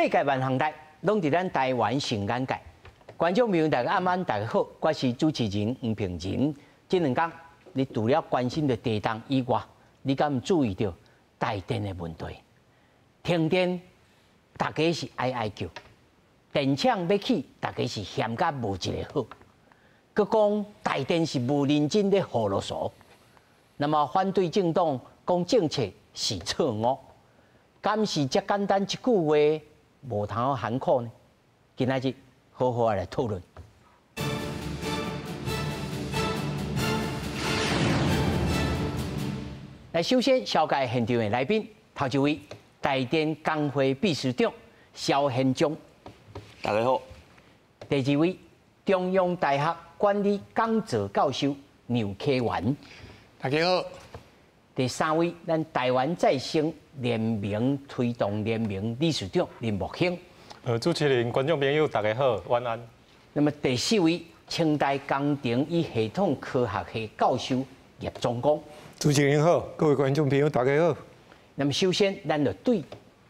世界萬項代，攏佇咱台灣上眼界。觀眾朋友大家暗安，大家好，我是主持人黃平仁。這兩工，你除了關心著地動以外，你敢有注意著台電的問題？停電，大家是哀哀叫；電廠欲起，大家是嫌甲無一个好。閣講台電是無認真咧予囉嗦。那麼反對政黨講政策是錯誤，敢是遮簡單一句話無通好含糊呢？今仔日好好來討論。來，首先紹介現場的來賓，頭一位台電工會秘書長蕭憲忠，大家好。第二位中央大學管理講座教授梁啟源，大家好。第三位，咱台灣再生聯盟推動聯盟理事長林木興。主持人、觀眾朋友，大家好，晚安。那麼第四位，清大工程與系統科學系教授葉宗光。主持人好，各位觀眾朋友，大家好。那麼首先，咱就對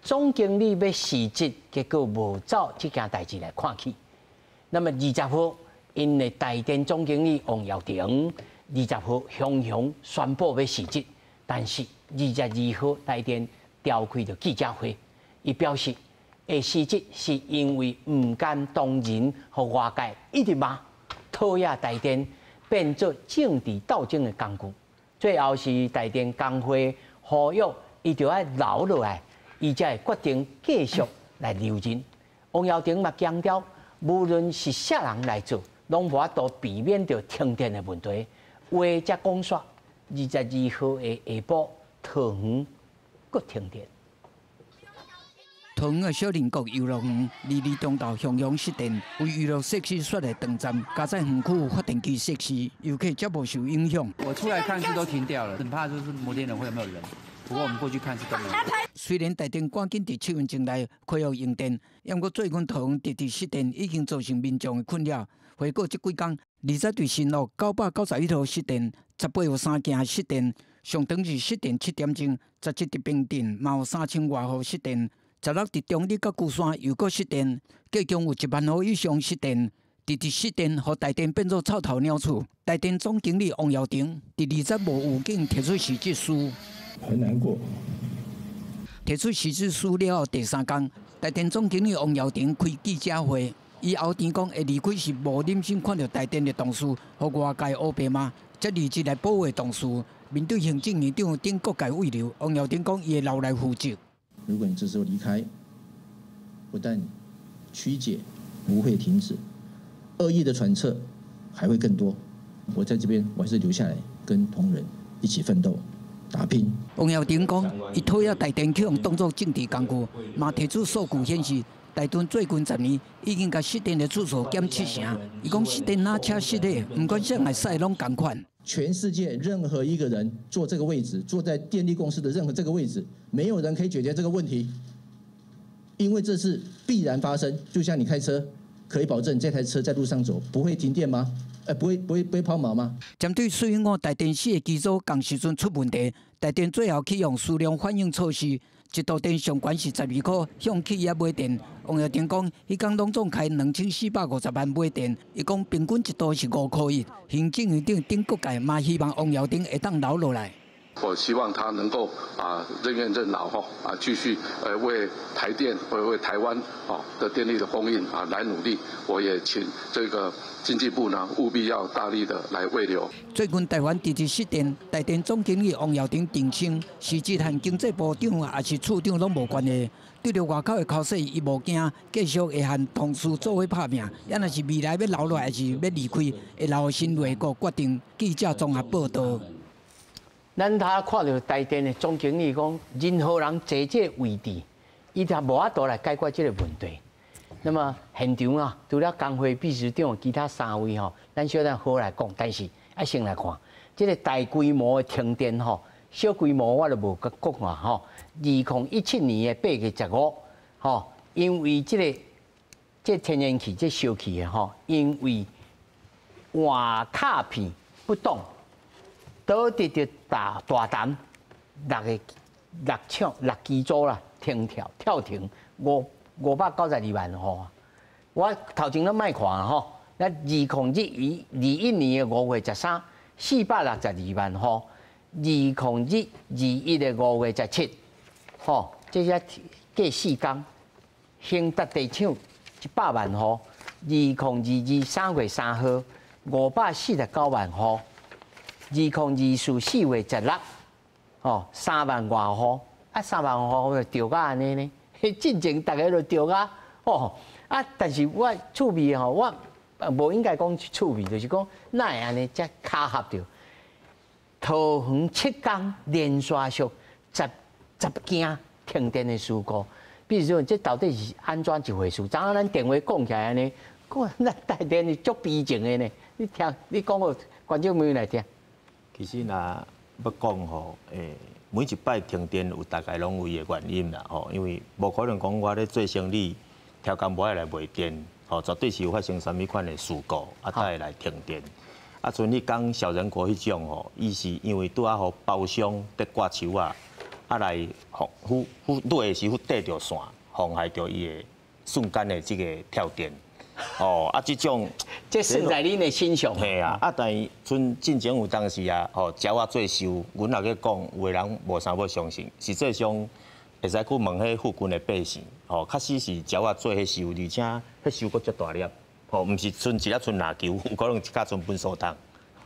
總經理欲辭職，結果無走這件代誌來看起。那麼20號，𪜶的台電總經理王耀庭20號雄雄宣布欲辭職，但是22號台電召開著記者會，伊表示會辭職是因為毋甘同仁予外界一直罵，討厭台電變做政治鬥爭的工具。最後是台電工會呼籲，伊著愛留落來，伊才會決定繼續來留任。王耀庭嘛強調，無論是啥人來做，攏無法度避免著停電的問題。話才講煞，22號的下晡，桃園閣停電。桃園的小林國遊樂園，22中晝雄雄失電，為娛樂設施煞來斷站，佳哉園區發電機設施，遊客才無受影響。我出來看是都停掉了，很怕就是摩天輪會有沒有人。不過我們過去看是都沒有。雖然台電趕緊佇7分鐘內恢復用電，毋過最近桃園直直失電，已經造成民眾的困擾。回顧這幾工，20佇新屋991號失電，18有三件失電，上長是失電7點鐘，17佇平鎮嘛有3000外戶失電。16佇中壢佮龜山又閣失電，計共有1萬戶以上失電，直直失電，予台電變做臭頭鳥鼠。台電總經理王耀庭佇20無預警提出辭職書，很難過。提出辭職書了後，第三工，台電總經理王耀庭開記者會，伊後天講會離開是無忍心看著台電的同事予外界烏白罵，才離職來保護同事。面對行政院長等各界慰留，王耀庭講伊會留來負責。如果你這時候離開，不但曲解不會停止，惡意的揣測還會更多。我在這邊，我還是留下來跟同仁一起奮鬥打拼。王耀庭講，伊討厭台電去予當作政治工具，嘛提出數據顯示，台電最近10年已經共失電的次數減七成。伊講失電若車失火，毋管啥來駛攏仝款。全世界任何一個人坐這個位置，坐在電力公司的任何這個位置，沒有人可以解決這個問題，因為這是必然發生。就像你開車，可以保證這台車在路上走不會停電嗎？不會拋錨嗎？針對水五台電四個機組仝時陣出問題，台電最後啟用適量反應措施，一度電上懸是12箍，向企業買電。王耀庭講，彼工攏總開2450萬買電，伊講平均一度是5箍1。行政院長等各界嘛希望王耀庭會當留落來。我希望他能夠任怨任勞吼繼續為台電為台灣的電力的供應來努力。我也請這個經濟部呢務必要大力的來慰留。最近台灣直直失電，台電總經理王耀庭澄清，辭職和經濟部長抑是處長攏無關係。對著外口的口水，伊無驚，繼續會和同事做伙拍拚。抑若是未來欲留落來，抑是欲離開，會留新內閣決定。記者綜合報導。咱頭看著台電的總經理講，任何人坐這個位置，伊也無法度來解決這個問題。那麼現場啊，除了工會秘書長，其他三位吼，咱小等好來講。但是愛先來看，這個大規模的停電吼，小規模我就無閣講啊吼。2017年的8月15，吼，因為這天然氣這燒氣的吼，因為換卡片不當，導致著大大潭六個六廠六機組啦停跳跳停五592萬戶。我頭前攏莫看吼，咱2021年的5月13，462萬戶；2021的5月17，吼，這才過四工，興達地廠100萬戶；2022 3月3號，549萬戶；2024 4月16，吼，3萬外戶，啊，3萬戶就著甲按呢呢，進前逐个就著甲，吼，啊，但是我趣味吼，我無應該講趣味，就是講哪會按呢遮巧合著？桃園7工連續10件停電的事故，比如說這到底是按怎一回事？昨昏咱電話講起來按呢，講咱台電是足悲情的呢。你聽，你講予觀眾朋友來聽。其實若欲講吼，每一擺停電有大概攏有伊的原因啦，吼，因為無可能講我咧做生理，刁工無愛來賣電，吼，絕對是有發生啥物款的事故，啊，才會來停電。啊，像你講小人國彼種吼，伊是因為拄仔好包廂佇掛樹仔，啊來予予予落的時予綴著線，妨害著伊的瞬間的這個跳電。哦，啊，這種這算在恁的身上。嘿啊，啊，但是賰進前有當時啊，吼，鳥仔做秀，阮若去講，有的人無啥欲相信。實際上會使去問彼附近的百姓，吼，確實是鳥仔做彼秀，而且彼秀閣足大粒，吼，毋是賰一粒賰籃球，有可能一跤賰糞掃桶，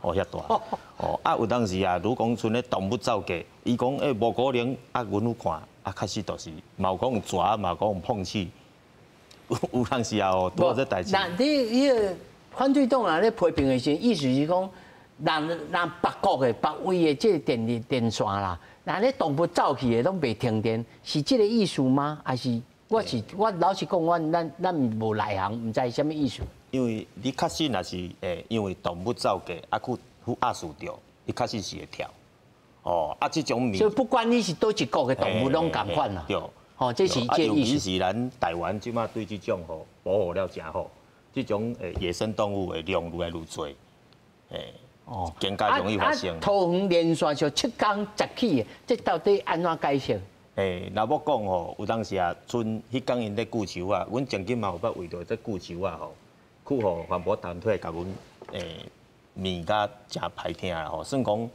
哦，遐大。哦，啊，有當時啊，如講賰咧動物走過，伊講欸無可能，啊，阮有看，啊，確實就是，嘛有可能蛇，嘛有可能碰瓷。有當時啊，哦，拄這代誌。那你彼个反對黨啊咧批評的時陣，意思是講，人人別國的別位的這個電力電線啦，若咧動物走去的攏袂停電，是這個意思嗎？還是我是我老實講，我咱咱無內行，毋知啥物意思。因為你確實若是因為動物走過，啊，去去壓死著，伊確實是會跳。哦，啊，這種所以不管你是佗一國的動物，攏仝款啦。對。哦，這是這意思。尤其是咱台灣這馬對這種吼保護了誠好，這種野生動物的量愈來愈濟，哦，更加容易發生。桃園連續就7工10起的，這到底按怎解釋？若欲講吼，有當時啊，賰彼工𪜶咧鋸樹仔，阮曾經嘛有捌為著這鋸樹仔吼，去予環保團體共阮罵甲誠歹聽啦吼，算講。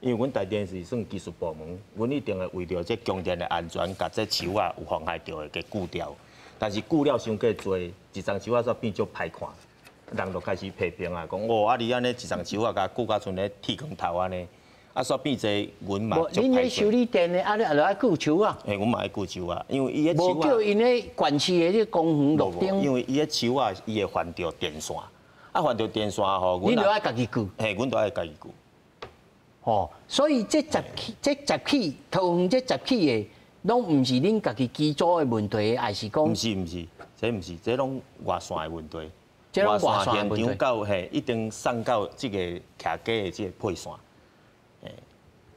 因為阮台電是算技術部門，阮一定會為著這供電的安全，共這樹仔有妨害著的共鋸掉。但是鋸了傷過濟，一叢樹仔煞變足歹看，人就開始批評啊，講哦，啊你按呢一叢樹仔共鋸甲賰咧剃光頭按呢，啊煞變做阮嘛足歹。恁咧修理電的，啊你也愛鋸樹仔？嘿，阮嘛愛鋸樹仔，因為伊彼樹仔。無叫𪜶咧縣市的這公園路燈。因為伊彼樹仔，伊會煩著電線，啊煩著電線吼，阮就愛家己鋸。嘿，阮就愛家己鋸。哦，所以這十起、這十起桃園這十起的，攏毋是恁家己機組的問題，還是講？毋是毋是，這毋是，這攏外線的問題。這攏外線現場到嘿，一定送到這個徛家的這個配線。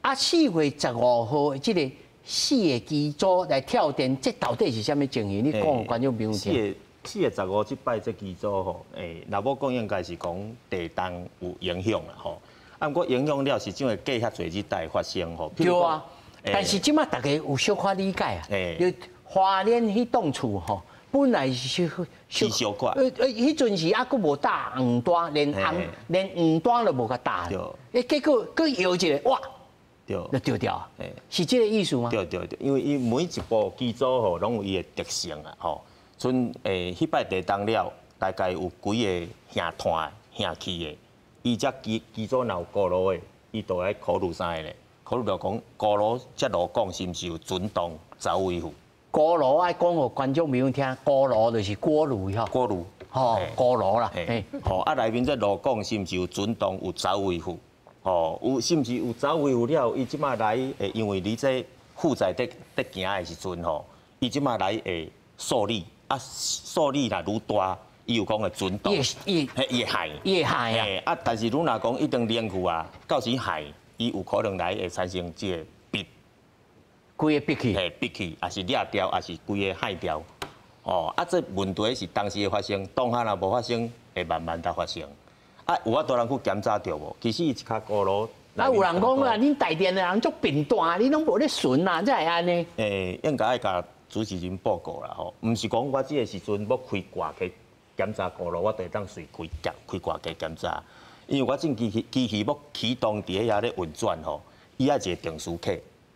啊，4月15號這個四個機組來跳電，這到底是啥物情形？你講予觀眾朋友聽。4月15這擺這機組吼，若欲講應該是講地動有影響啦吼。啊，毋過影響了是怎會過遐濟日才會發生吼？對啊，但是這馬大家有小可理解啊。就花蓮彼棟厝吼，本來是小小可，彼陣時猶閣無打黃單，連紅連黃單都無共打。對。結果閣搖一下，哇！對。就著掉。是這個意思嗎？對對對，因為伊每一部機組吼，攏有伊的特性啊吼。賰彼擺地動了，大概有幾个兄團兄去的。伊這機機組若有鍋爐的，伊就愛考慮啥个咧？考慮著講鍋爐這路講是毋是有准動走維護？鍋爐愛講予觀眾朋友聽，鍋爐就是鍋爐吼。鍋爐，吼，鍋爐啦。吼，啊內面這路講是毋是有准動有走維護？吼，有是毋是有走維護了？伊這馬來會因為你這負載佇佇行的時陣吼，伊這馬來會受力，啊受力若愈大。伊有講會震動，伊會害，伊會害啊！啊，但是汝若講一定連去啊，到時害，伊有可能來會產生這個逼，規个逼去，嘿，逼去，抑是掠掉，抑是規个害掉。哦，啊，這問題是當時會發生，當下若無發生，會慢慢的發生。啊，有法度人去檢查著無？其實伊一跤鍋爐。啊，有人講啊，恁台電的人足笨蛋，你攏無咧巡啊，才會按呢。應該愛共。主持人報告啦吼，毋是講我這个時陣欲開掛機檢查鍋爐，我就會當隨開開掛機檢查，因為我這機器機器欲啟動佇咧遐咧運轉吼，伊愛一個定時卡，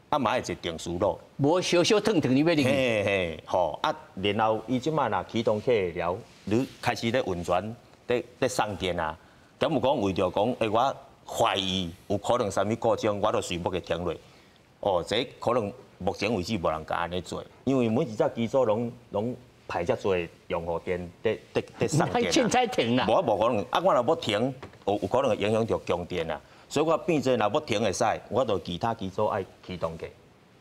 啊嘛愛一個定時爐。無燒燒燙燙你欲入去。嘿嘿，吼啊，然後伊這擺若啟動起了，你開始咧運轉，咧咧送電啊，敢有講為著講，欸，我懷疑有可能啥物故障，我就隨欲共停落。哦，這可能目前為止無人敢按呢做，因為每一隻機組攏攏排遮濟用戶電，咧咧咧送電。凊彩停啦。無啊，無可能。啊，我若欲停，有有可能會影響著供電啊。所以我變做若欲停會使，我就其他機組愛啟動過。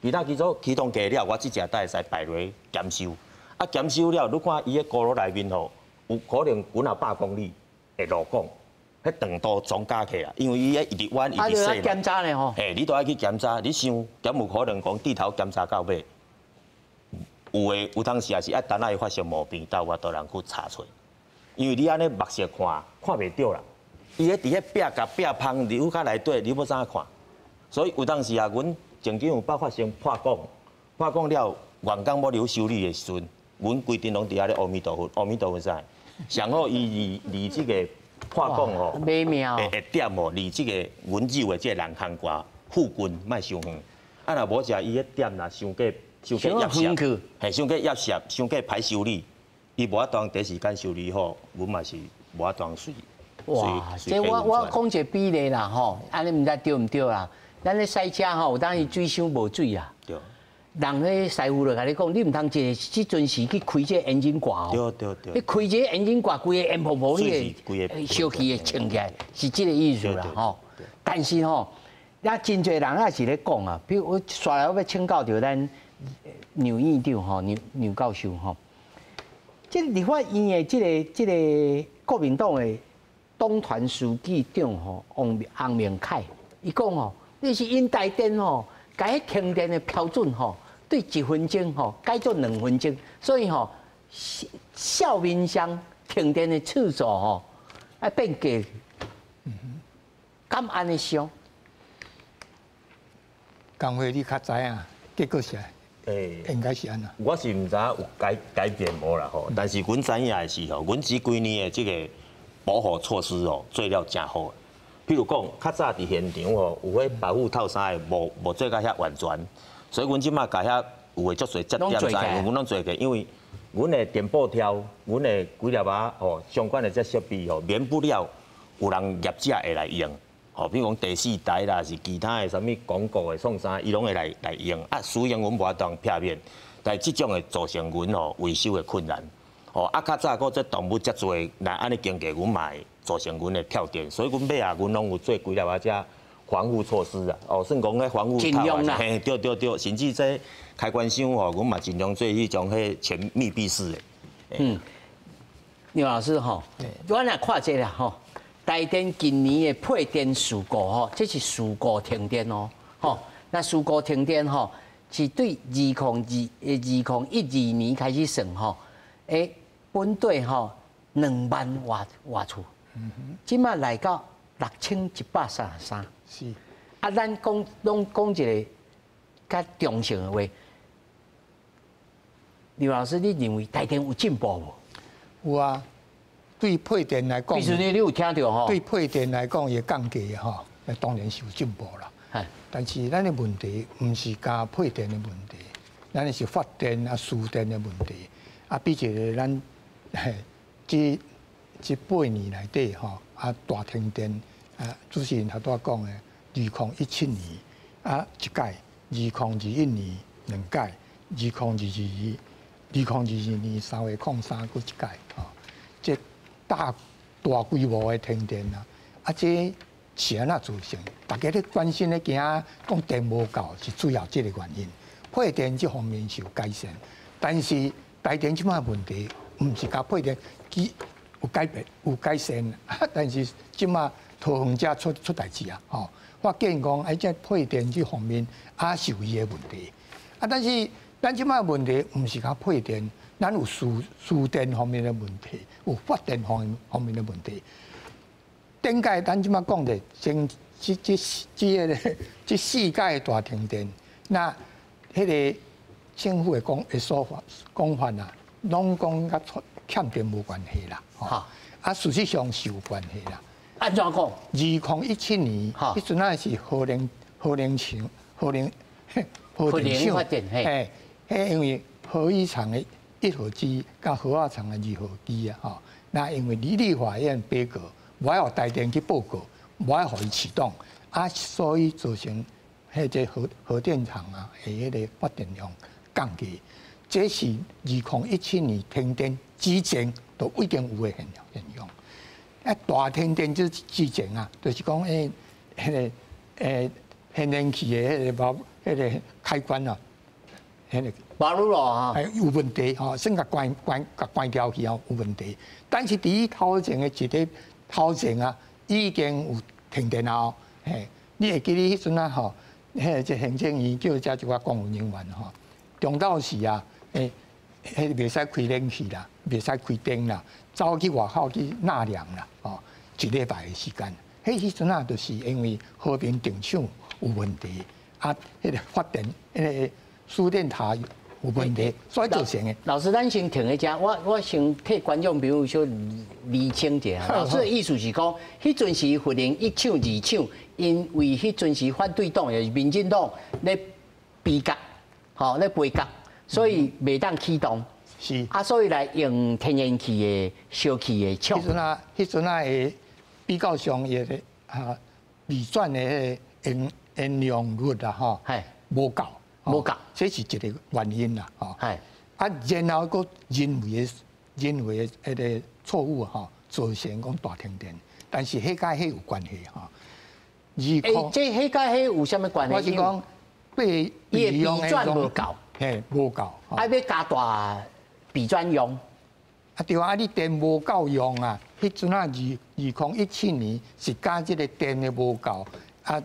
其他機組啟動過了，我這隻才會使排落檢修。啊，檢修了，你看伊彼鍋爐內面吼，有可能幾若百公里的路管，彼長度總加起來，因為伊彼一直彎一直細。啊，檢查咧吼。嘿，你都愛去檢查，你想敢有可能講對頭檢查到尾？有的有當時也是愛等下伊發生毛病，才有法度人去查揣。因為你按呢目視看，看袂著啦。伊咧佇彼壁共壁縫流較內底，你欲怎看？所以有當時啊，阮曾經有捌發生破管，破管了，員工欲入修理的時陣，阮規陣攏佇遐咧阿彌陀佛，阿彌陀佛啥？上好伊離離這個破管吼，袂命會會點吼，離這个阮入的這个人空關附近莫傷遠。啊，若無者伊彼點若傷過傷過壓縮，嘿，傷過壓縮，傷過歹修理，伊無法度第一時間修理好，阮嘛是無法度隨。哇，這我我講一個比例啦吼，按呢毋知對毋對啦？咱咧賽車吼，有當時水箱無水啊。對。人彼師傅就共你講，你毋通一个這陣時去開這个引擎蓋哦。對對對。你開這个引擎蓋，規个煙泡泡，你會燒氣會衝起來，是這个意思啦吼。但是吼，也真濟人也是咧講啊，比如我紲來我欲請教著咱劉院長吼，劉劉教授吼，這立法院的這个這个國民黨的黨團書記長吼，王洪明楷，伊講吼，你是𪜶台電吼，共彼停電的標準吼，對一分鐘吼改做兩分鐘，所以吼，孝民鄉停電的次數吼，愛變低，敢按呢想？工會你較知影，結果是欸，應該是按怎？我是毋知影有改改變無啦吼，但是阮知影的是吼，阮這幾年的這个保護措施哦，做了誠好。譬如講，較早佇現場吼，有彼保護套衫的無無做甲遐完全，所以阮這擺共遐有的足濟接點啥，阮攏做過，因為阮的電報條，阮的幾粒仔吼相關的這設備吼，免不了有人業者會來用。吼，比如講第四台啦，是其他的啥物廣告的創啥，伊攏會來來用。啊，使用阮無法度避免，但是這種會造成阮吼維修的困難。哦，啊，較早閣這動物遮濟，若按呢經過，阮嘛會造成阮的跳電，所以阮尾仔阮攏有做幾粒仔這防護措施啊。哦，算講彼防護套啊，嘿，對對對，甚至這開關箱吼，阮嘛盡量做彼種彼全密閉式的。嗯，劉老師吼，我若看這啦吼，台電近年的配電事故吼，這是事故停電哦，吼，那事故停電吼，是對2012年開始算吼，欸，本地吼2萬外外處，這擺來到6133。是。啊，咱講攏講一个較中性的話，劉老師，你認為台電有進步無？有啊，對配電來講，其實你有聽著吼？對配電來講，伊降價吼，那當然是有進步啦。但是咱的問題毋是焦配電的問題，咱的是發電啊、輸電的問題。啊，比一个咱這這八年內底吼，啊大停電啊，主持人頭拄仔講的，2017年啊一擺，2021年兩擺，2022年3月03閣一擺吼，這大大規模的停電啊，啊這是按怎造成？大家咧關心咧驚講電無夠，是主要這个原因。配電這方面是有改善，但是台電這擺問題，毋是共配電機有改變有改善，但是這擺桃園才出出代誌啊！吼，發現講哎，這配電這方面也是有伊的問題。啊，但是咱這擺問題毋是共配電，咱有輸輸電方面的問題，有發電方方面的問題。頂擺咱這擺講的，前這這這个這四擺大停電，那彼个政府的講的說法講法啊，攏講佮欠電無關係啦。啊，事實上是有關係啦。按怎講？2017年，彼陣仔是核能廠、核電廠，嘿，彼因為核一廠的一號機佮核二廠的二號機啊，吼，那因為立法院報告，無愛予台電去報告，無愛予伊啟動，啊，所以造成彼個核電廠啊，的彼個發電量降低。這是2017年停電之前都已經有的現象。啊，大停電之前啊，就是講彼個天然氣的彼個開關啊，彼個瓦魯羅啊，有問題吼，先共關掉去吼有問題。但是佇伊頭前的一個頭前啊，已經有停電啊，嘿，你會記得彼陣啊吼，彼個行政院叫遮一寡公務人員吼，中晝時啊，彼袂使開冷氣啦，袂使開燈啦，走去外口去納涼啦，吼，一禮拜的時間。彼時陣啊，就是因為和平電廠有問題，啊，彼個發電，彼個輸電塔有問題，所以造成的。老師，咱先停佇遮，我先替觀眾朋友小釐清一下。老師的意思是講，彼陣時核能一廠、二廠，因為彼陣時反對黨，也是民進黨咧比較，吼咧杯葛，所以袂當啟動。是。啊，所以來用天然氣的燒氣的廠。彼陣啊，會比較上伊個啊，未轉的彼個用量率啊，吼，無夠，無夠，這是一個原因啦，吼。啊，然後閣人為的彼個錯誤吼，造成講大停電，但是彼佮彼有關係吼。欸，這彼佮彼有啥物關係？我是講，被伊的比轉無夠，嘿，無夠，啊，欲加大比轉用。啊對啊，你電無夠用啊！彼陣啊，2017年是佮這個電的無夠，啊，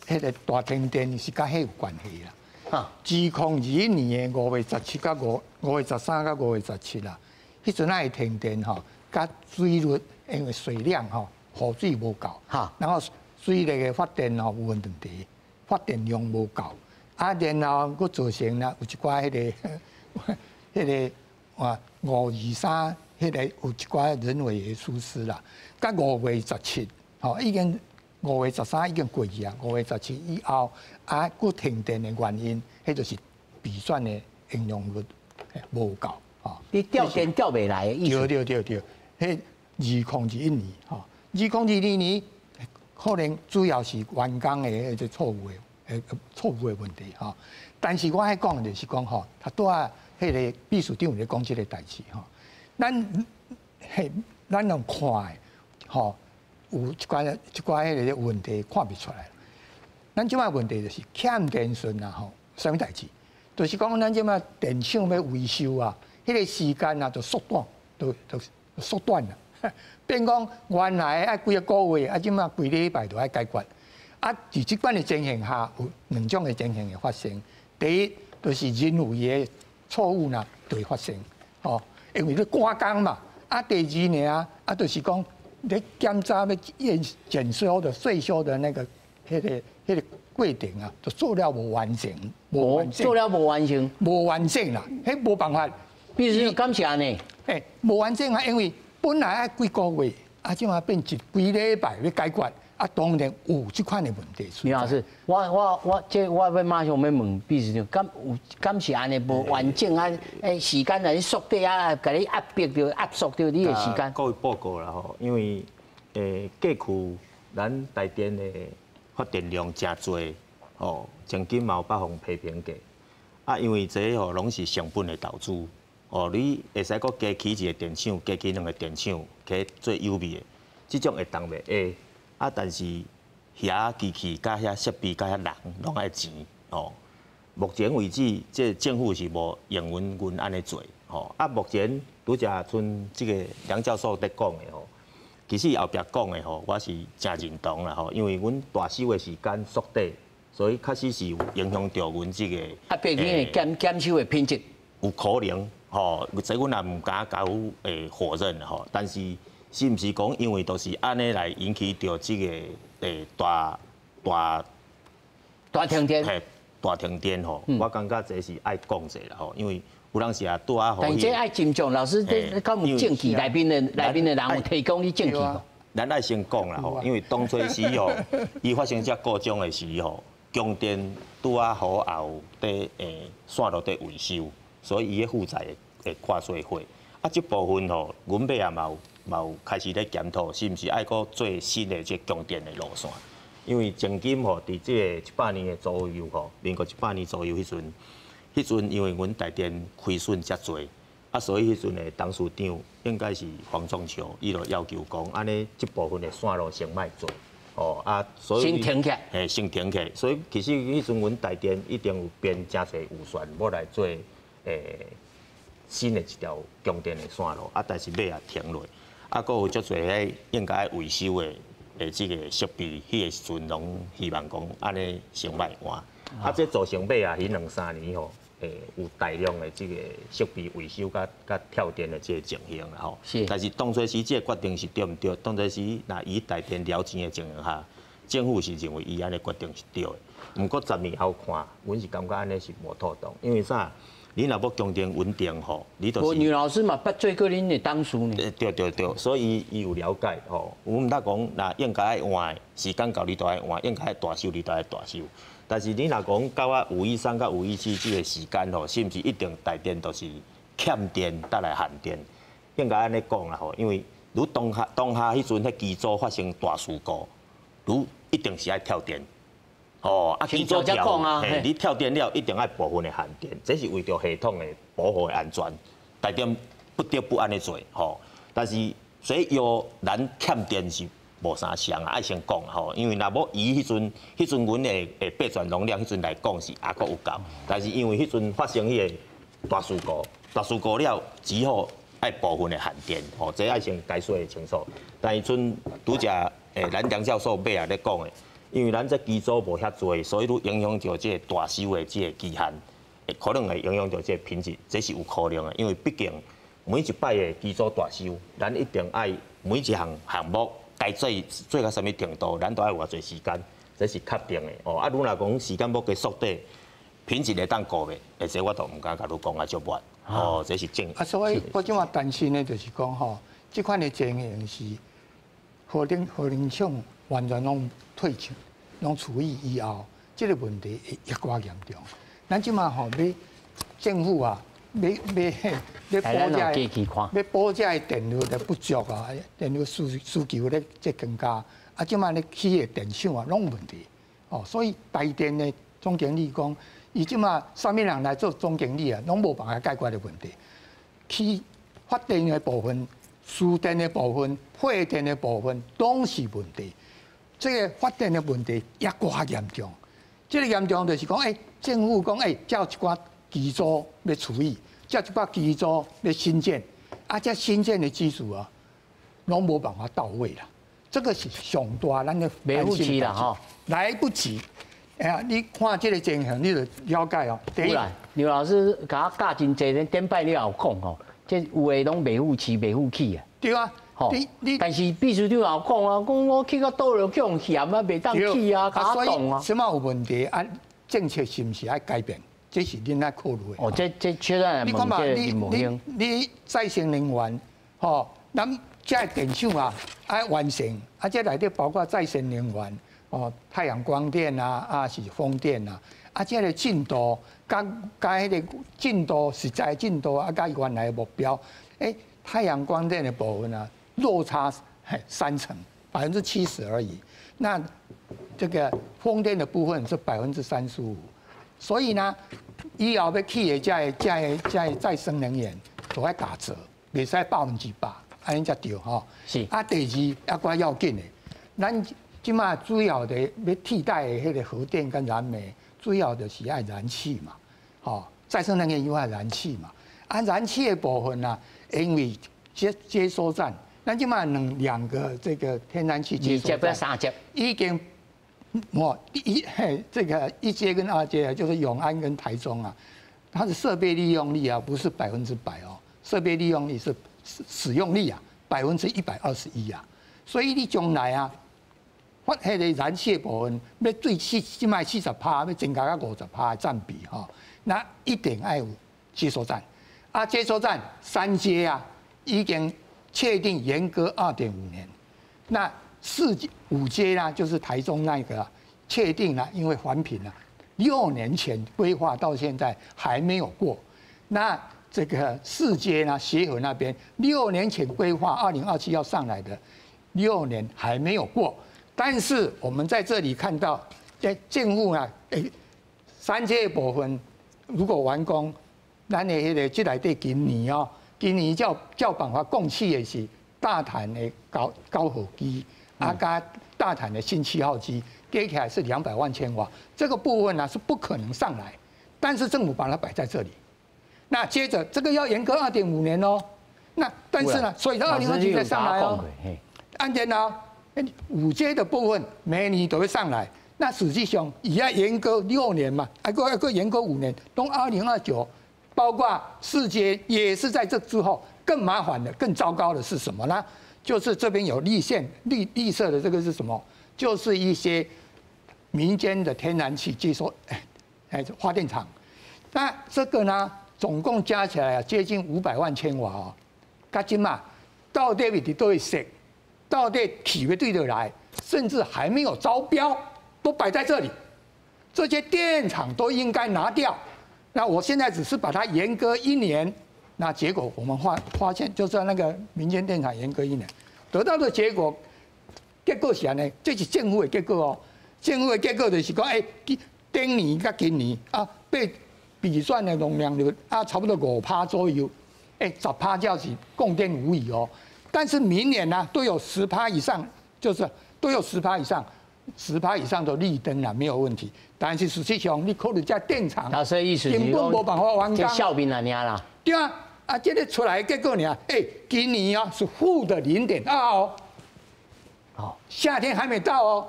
彼個大停電是佮彼有關係啦。2021年的5月17佮5月13佮5月17啦，彼陣啊會停電吼，佮水率因為水量吼，雨水無夠，然後水力的發電吼有問題，發電量無夠，啊，然後閣造成啦有一寡彼個啊523彼個有一寡人為的疏失啦，佮5月17，吼已經5月13已經過去啊，5月17以後啊，閣停電的原因，彼就是比轉的應用率無夠，吼。你調電調袂來的意思？對對對對，彼2021年吼，2022年可能主要是員工的彼個錯誤的問題吼。但是我愛講就是講吼，頭拄仔彼個秘書長咧講這個代誌吼，咱用看的吼，有一寡彼個問題看袂出來。咱這擺問題就是欠電順啊吼，啥物代誌？就是講咱這擺電廠欲維修啊，彼個時間啊就縮短，就縮短啦。變講原來愛幾個月，啊，這擺幾禮拜就愛解決。啊，佇這款的情形下，有兩種的情形會發生。第一，就是人為的錯誤呢，就會發生，吼，因為你趕工嘛。啊，第二呢，啊，就是講你檢查欲驗檢修的歲修的那個過程啊，就做了無完成，無完整，做了無完成，無完整啦，彼無辦法。比如敢是按呢？嘿，無完整啊，因為本來愛幾個月，啊，這擺變一幾禮拜欲解決，啊，當然有這款的問題。李老師，我這我欲馬上欲問秘書長，敢有敢是按呢無完整啊？時間來縮短啊，共你壓迫著壓縮著你的時間。各位報告啦吼，因為過去咱台電的發電量誠濟，吼，曾經嘛有捌予批評過。啊，因為這吼攏是成本的投資，哦，你會使閣加起一個電廠，加起兩個電廠，去做有備的，這種會當袂會。啊，但是遐機器、佮遐設備、佮遐人，攏愛錢，哦。目前為止，這政府是無容允阮按呢做，吼。啊，目前拄才賰這個梁教授佇講的吼，其實後壁講的吼，我是誠認同啦吼，因為阮大修的時間縮短，所以確實是有影響著阮這個。啊，變你的檢修的品質。有可能，吼，這阮也毋敢共否認吼，但是。是毋是講因為都是按呢來引起著這個大大停電？嘿，大停電吼，我感覺這是愛講者啦吼，因為有當時啊拄啊。但這愛斟酌，老師，這敢有證據內面的人有提供你證據無？咱愛先講啦吼，因為當初時吼，伊發生這故障的時候，供電拄啊好也有佇線路佇維修，所以伊的負載會看做火。啊，這部分吼，阮尾也嘛有開始咧檢討，是毋是愛閣做新的這供電的路線？因為前金吼，佇這個100年的左右吼，民國一百年左右彼陣，彼陣因為阮台電虧損遮濟，啊，所以彼陣的董事長應該是黃仲秋，伊就要求講，按呢這部分的線路先莫做，哦啊，所以先停起來，嘿，先停起來。所以其實彼陣阮台電一定有編誠濟預算，欲來做新的一條供電的線路，啊，但是尾也停落，啊，閣有足濟彼應該愛維修的。的這個設備，彼個時陣攏希望講按呢先莫換，啊，這造成尾啊，彼兩三年吼，有大量的這個設備維修佮跳電的這個情形啦吼。但是當初時這個決定是對毋對？當初時若以台電了錢的情形下，政府是認為伊按呢決定是對的。毋過10年後看，阮是感覺按呢是無妥當，因為啥？你若欲供電穩定吼，你就是。牛老師嘛，捌做過恁的董事呢。對對對，所以伊有了解吼。阮毋得講，若應該愛換的時間到，你就愛換；應該愛大修，你就愛大修。但是你若講到啊五一三佮五一四這個時間吼，是毋是一定台電就是欠電才來限電？應該按呢講啦吼，因為如當下當下彼陣彼機組發生大事故，如一定是愛跳電。哦，啊，機組跳，嘿，你跳電了，一定愛部分的限電，這是為著系統的保護的安全，台電不得不按呢做，吼。但是所以要咱欠電是無啥相啊，愛先講吼，因為若無以彼陣，彼陣阮的備轉容量，彼陣來講是猶閣有夠，但是因為彼陣發生彼個大事故，大事故了只好愛部分的限電，吼，這愛先解說清楚。但是陣拄才咱梁教授尾仔咧講的。因為咱這機組無遐濟，所以愈影響著這個大修的這個期限，可能會影響著這個品質，這是有可能的。因為畢竟每一擺的機組大修，咱一定愛每一項項目該做做到啥物程度，咱都愛有偌濟時間，這是確定的。哦，啊，汝若講時間欲加縮短，品質會當顧袂？這我都毋敢共你講啊，足滿。哦，這是正。啊，所以我這馬擔心的就是講吼，這款的情形是核電廠完全攏退場。攏處理以後，這個問題會越加嚴重。咱這馬吼欲政府啊，欲補這個，欲補這個電力的不足啊，電力需求咧這增加，啊，這馬咧起的電廠啊，攏有問題。哦，所以台電的總經理講，伊這馬啥物人來做總經理啊，攏無辦法解決的問題。起發電的部分、輸電的部分、配電的部分，攏是問題。這個發電的問題也加嚴重，這個嚴重就是講，政府講，這有一寡機組欲處理，這一寡機組欲新建，啊，這新建的技術啊，攏無辦法到位啦。這個是上大咱的來不及啦，吼，來不及。哎呀，你看這個情形，你就了解哦。第一，劉老師共我教真濟，頂擺你也有講吼，這有的攏袂赴市，袂赴起啊。對啊。吼，但是秘書長也有講啊，講我去到倒落去予嫌啊，袂當去啊，較凍啊。什麼有問題啊？政策是毋是愛改變？這是恁愛考慮的。哦，這確實你看嘛，你再生能源，吼，咱這個電廠啊愛完成，啊，這內底包括再生能源，哦，太陽光電啊，啊是風電啊，啊，這個進度，佮佮彼個進度實際進度啊，佮原來的目標，太陽光電的部分啊。落差3成，70%而已。那這個風電的部分是35%，所以呢，以後欲起的這個、這個、這個再生能源都愛打折，袂使100%，按呢才對吼。是。啊，第二猶閣要緊的，咱這馬主要的欲替代的彼個核電佮燃煤，主要就是愛燃氣嘛，吼，再生能源又愛燃氣嘛。啊，燃氣的部分啊，因為接收站。咱這馬兩個這個天然氣接收站，三接已經，我一嘿這個一階跟二階啊，就是永安跟台中啊，它的設備利用率啊，不是100%哦，設備利用率是使用率啊，121%啊，所以你將來啊，發彼个燃氣的部分，欲對四這擺40%，欲增加到50%的佔比吼。那一定愛有接收站，啊，接收站三接啊，已經確定延擱2.5年。那四五接呢，就是台中那個確定了，因為環評了，6年前規劃到現在還沒有過。那這個四接呢，協和那邊6年前規劃，2027要上來的，六年還沒有過。但是我們在這裡看到，在政府啊，三接的部分如果完工，咱的彼个這內底今年哦，今年照辦法供氣的是大潭的高荷機，啊佮大潭的新7號機，加起來是200萬千瓦，這個部分呢是不可能上來，但是政府把它擺在這裡。那接着這個要延擱2.5年哦，那但是呢，所以到2027再上來哦。按電腦五階的部分每年都會上來，那實際上也要延擱6年嘛，還閣延擱5年，到2029，包括四階也是在這之後。更麻煩的、更糟糕的是什麼呢？就是這邊有綠線、綠綠色的這個是什麼？就是一些民間的天然氣接收發電廠。那這個呢，總共加起來啊，接近500萬千瓦哦。佮這馬，到底佇佗位設，到底起欲對佗來，甚至還沒有招標，都擺在這裡。這些電廠都應該拿掉。那我現在只是把它延擱一年。那結果我們發現，就是那個民間電廠延擱一年，得到的結果，結果是按呢，這是政府的結果哦。政府的結果就是講，頂年佮今年啊，被比算的容量就啊，差不多5%左右，10%叫是供電無虞哦。但是明年呢，都有十趴以上，就是都有十趴以上，十趴以上的綠燈啊，沒有問題。但是實際上，你考慮這電廠根本無辦法完工。效面爾啦。對啊。啊，這個出來的結果呢？今年啊是負的0.2哦，夏天還沒到哦。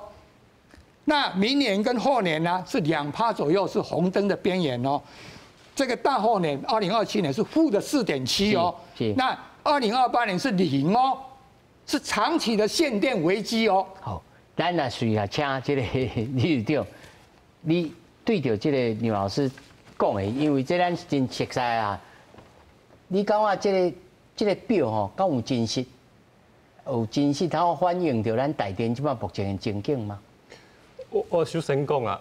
那明年跟後年呢是2%左右，是紅燈的邊緣哦。這個大後年2027年是負的4.7哦。那2028年是0哦，是長期的限電危機哦。好，咱來隨下請這個理事長，你對著這個梁老師講的，因為這咱真熟悉啊。你感覺這個表吼，敢有真實？有真實通反映著咱台電這擺目前的情景嗎？我首先講啊，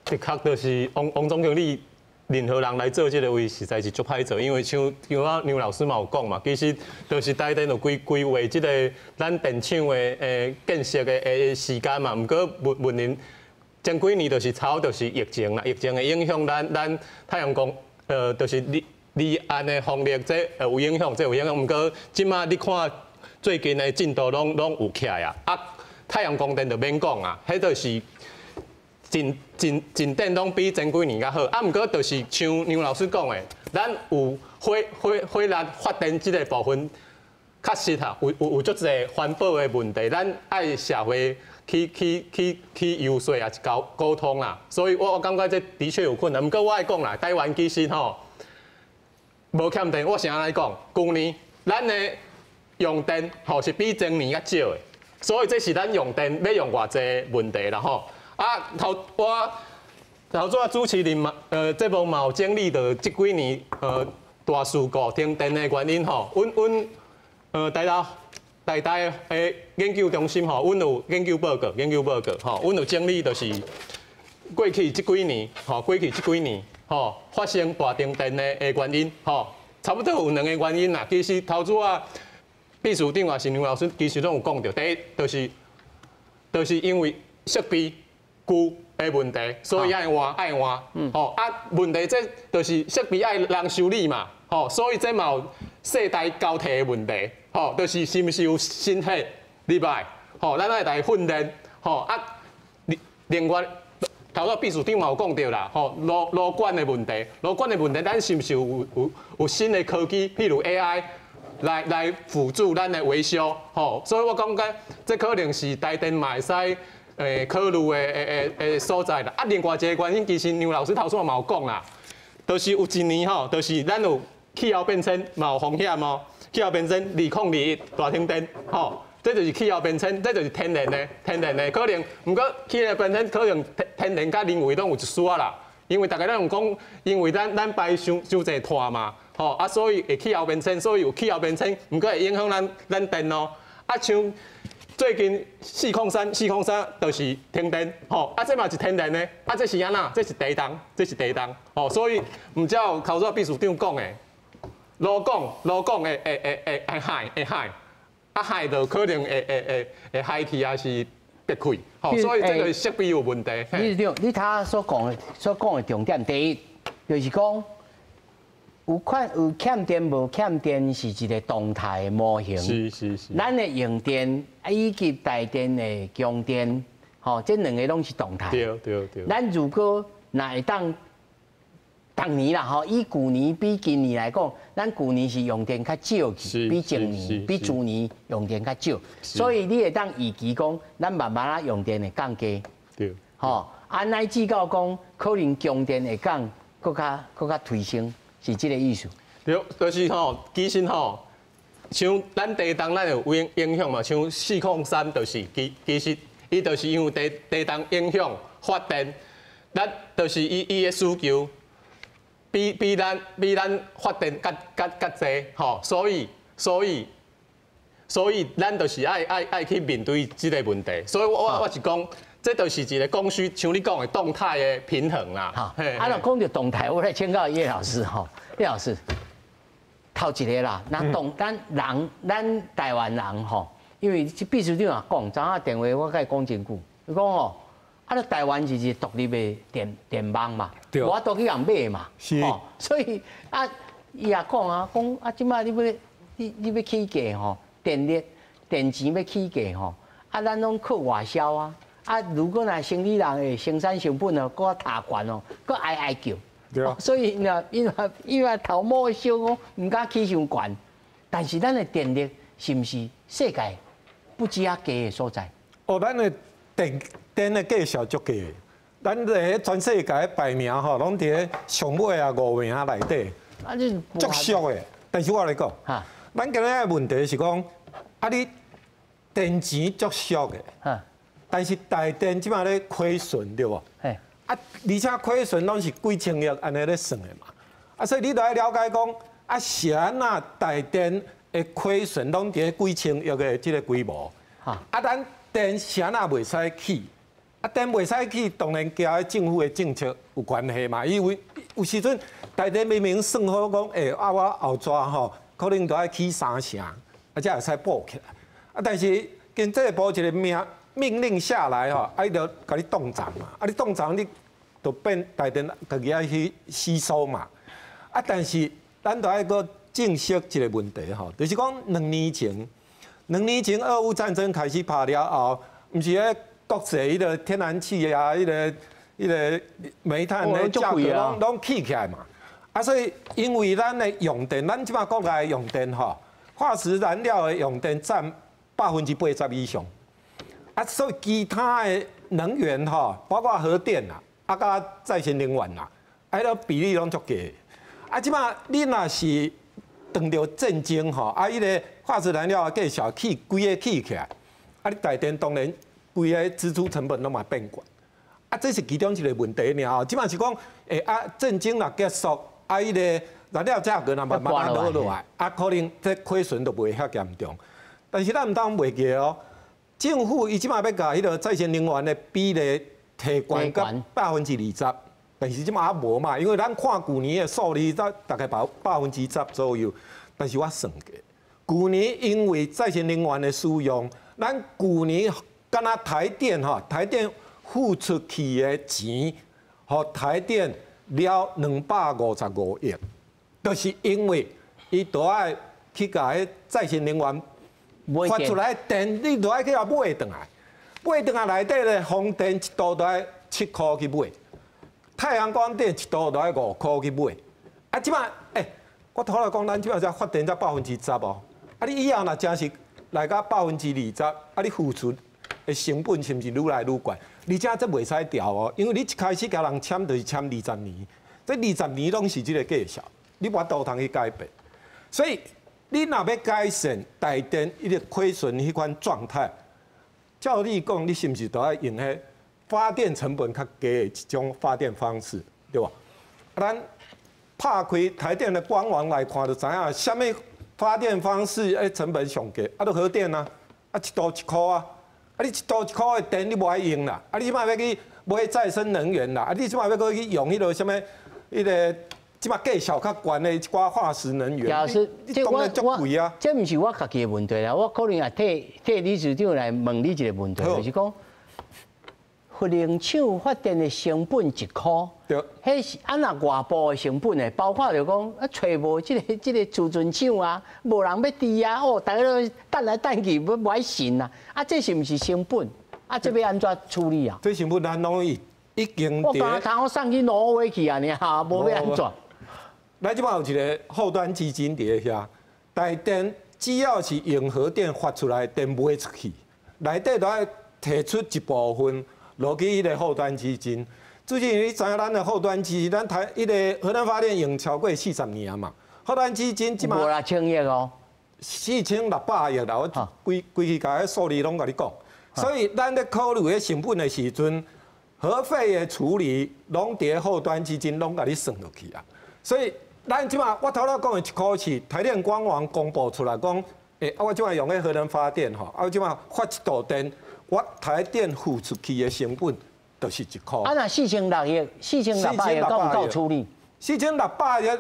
的確就是王王總經理任何人來做這個位，實在是足歹做，因為像我梁老師嘛有講嘛，其實就是台電有規劃這個咱電廠的建設的時間嘛，毋過問問題前幾年就是差不多就是疫情啦，疫情的影響，咱太陽光就是離岸的風力這有影響，這有影響。毋過這馬你看最近的進度攏有起來啊，啊太陽光電就免講啊，彼就是進電攏比前幾年較好。啊，毋過就是像梁老師講的，咱有火力發電這個部分，確實哈有足濟環保的問題，咱愛社會去遊說也是溝通啦。所以我感覺這的確有困難。毋過我愛講啦，台灣其實吼無欠電，我是按呢講，舊年咱的用電吼是比前年較少的，所以這是咱用電欲用偌濟問題啦吼。啊，頭我頭拄仔主持人嘛，節目嘛有整理著這幾年大事故停電的原因吼。阮台大的研究中心吼，阮有研究報告吼，阮有整理就是過去這幾年吼，過去這幾年吼發生大停電的原因吼，差不多有兩個原因啦。其實頭拄仔秘書長也是梁老師，其實攏有講著，第一就是因為設備舊的問題，所以愛換愛換，吼啊問題這就是設備愛人修理嘛，吼，所以這嘛有世代交替的問題，吼，就是是毋是有新血入來，吼，咱愛來訓練，吼啊，另外頭拄秘書長嘛有講著啦，吼，爐管的問題，爐管的問題，咱是毋是有新的科技，譬如 AI 來輔助咱的維修，吼，所以我感覺這可能是台電嘛會使考慮的所在啦。啊，另外一個原因，其實梁老師頭先嘛有講啦，就是有一年吼，就是咱有氣候變遷嘛有風險哦，氣候變遷2021大停電，吼，這就是氣候變遷，這就是天然的，天然的可能。毋過氣候變遷可能天然佮人為攏有一絲仔啦。因為大家攏講，因為咱排傷傷濟碳嘛，吼啊，所以會氣候變遷，所以有氣候變遷，毋過會影響咱電咯。啊，像最近四空三，四空三就是停電，吼啊，這嘛是天然的，啊，這是按怎？這是地動，這是地動，吼，所以毋照頭拄仔秘書長講的，羅港會海會海。啊，海就可能會海去，還是憋氣，吼，所以這個設備有問題。你頭所講的重點，第一就是講有欠電無欠電是一個動態的模型。是是是。咱的用電以及台電的供電，吼，這兩個攏是動態。對對對。咱如果若會當。逐年啦，吼，以舊年比今年來講，咱舊年是用電較少，比前年、比去年用電較少，所以你會當預期講，咱慢慢仔用電會降低。對。吼，啊，乃至到講可能供電會降，閣較提升，是這個意思。對，就是吼，其實吼，像咱地動咱有影響嘛，像四空三就是其實伊就是因為地動影響發電，咱就是伊的需求。比咱發電較濟吼，所以咱就是愛去面對這個問題。所以我是講，這就是一個供需，像你講的動態的平衡啦。好，啊，若講著動態，我來請教葉老師吼，葉老師，頭一個啦，那動咱人，咱台灣人吼，因為這秘書長也講，昨下電話我共伊講真久，伊講吼。啊！台灣是一個獨立的電網嘛，無法度去共買嘛，是，所以啊，伊也講啊，講啊，這擺你欲起價吼，電力電錢欲起價吼，啊，咱攏靠外銷啊，啊，如果若生理人的生產成本哦，閣較懸哦，閣哀哀叫，對啊，所以呢，因為頭毛燒講毋敢起傷懸，但是咱的電力是毋是世界不止遐低的所在？哦，咱的電的價數足低，咱佇全世界排名吼，攏佇咧上尾啊五名內底，啊，你足俗的。但是我來講，咱今日的問題是講，啊你電錢足俗的，但是台電這擺咧虧損對無？啊，而且虧損攏是幾千億按呢咧算的嘛。啊，所以你著愛了解講，啊是按怎台電的虧損攏佇咧幾千億的這個規模？啊，咱電是按怎袂使起？啊，電袂使起，當然佮政府的政策有關係嘛。因為有時陣台電明明算好講，欸，啊我後逝吼，可能都愛起三成，啊才會使補起來。啊，但是經濟部一個命令下來吼，啊伊就共你凍漲嘛。啊，你凍漲你就變台電家己愛去吸收嘛。啊，但是咱都愛閣正視一個問題吼，就是講兩年前俄烏戰爭開始拍了後，毋是咧國際彼個天然氣啊，彼個煤炭的價格攏起起來嘛。啊，所以因為咱的用電，咱這擺國內用電吼，化石燃料的用電佔80%以上。啊，所以其他的能源吼，包括核電啦，啊，佮再生能源啦，啊，彼個比例攏足低。啊，這擺你若是遇著戰爭吼，啊，彼個化石燃料的價數起規个起起來，啊，你台電當然規个支出成本攏嘛變懸。啊，這是其中一個問題爾吼。這擺是講，欸啊，戰爭若結束，啊，彼個燃料價格若慢慢落落來，啊，可能這虧損就袂遐嚴重。但是咱毋通袂記哦，政府伊這擺欲共彼個再生能源的比例提懸到20%，但是這擺猶無嘛，因為咱看舊年的數字，大概10%左右。但是我算過，舊年因為再生能源的使用，咱舊年敢若台電吼，台電付出去的錢，予台電了255億，就是因為伊都愛去共彼再生能源發出來的電，你都愛去共買轉來，買轉來內底咧，風電一度都愛7箍去買，太陽光電一度都愛5箍去買。啊，這擺欸，我頭來講，咱這擺才發電才百分之十哦，啊，你以後若真是來到20%，啊，你付出的成本是毋是愈來愈懸？而且這袂使調哦，因為你一開始共人簽就是簽二十年，這二十年攏是這個價數，你無法度通去改變。所以你你若欲改善台电伊个亏损彼款状态，照理讲，你是毋是都爱用彼发电成本较低的一种发电方式，对无？咱拍开台电的官网来看，就知影啥物发电方式彼成本上低，啊，就核电啊，啊一度1箍啊，啊你一度一箍的电你无爱用啦，啊你这摆欲去买再生能源啦，啊你这摆欲阁去用彼落啥物彼个这摆价数较悬的一寡化石能源，老师，这当然足贵啊。这毋是我家己的问题啦，我可能也替理事长来问你一个问题，就是讲，核能厂发电的成本一箍，对，彼是按若外部的成本的，包括就讲啊，揣无这个储存厂啊，无人欲伫啊，哦，大家都等来等去，欲无爱信啊，啊，这是毋是成本？啊，这欲按怎处理啊？这成本咱拢已经我刚刚我送去挪威去啊，尔哈，无欲按怎？咱这摆有一个后端基金伫遐，台电只要是用核电发出来的电卖出去，内底都爱提出一部分落去彼个后端基金。最近你知影咱的后端基金，咱台彼个核能发电用超过40年啊嘛，后端基金这摆无啦千亿哦，4600亿啦，我规规气共彼数字拢共你讲。所以咱咧考虑彼成本的时阵，核废的处理拢伫后端基金拢共你算落去啊。所以咱这摆我头先讲的一箍是台电官网公布出来讲，啊我这摆用彼核能发电吼，啊我这摆发一度电，我台电付出去的成本就是一箍。啊，若4600亿、4600亿够毋够处理？4600亿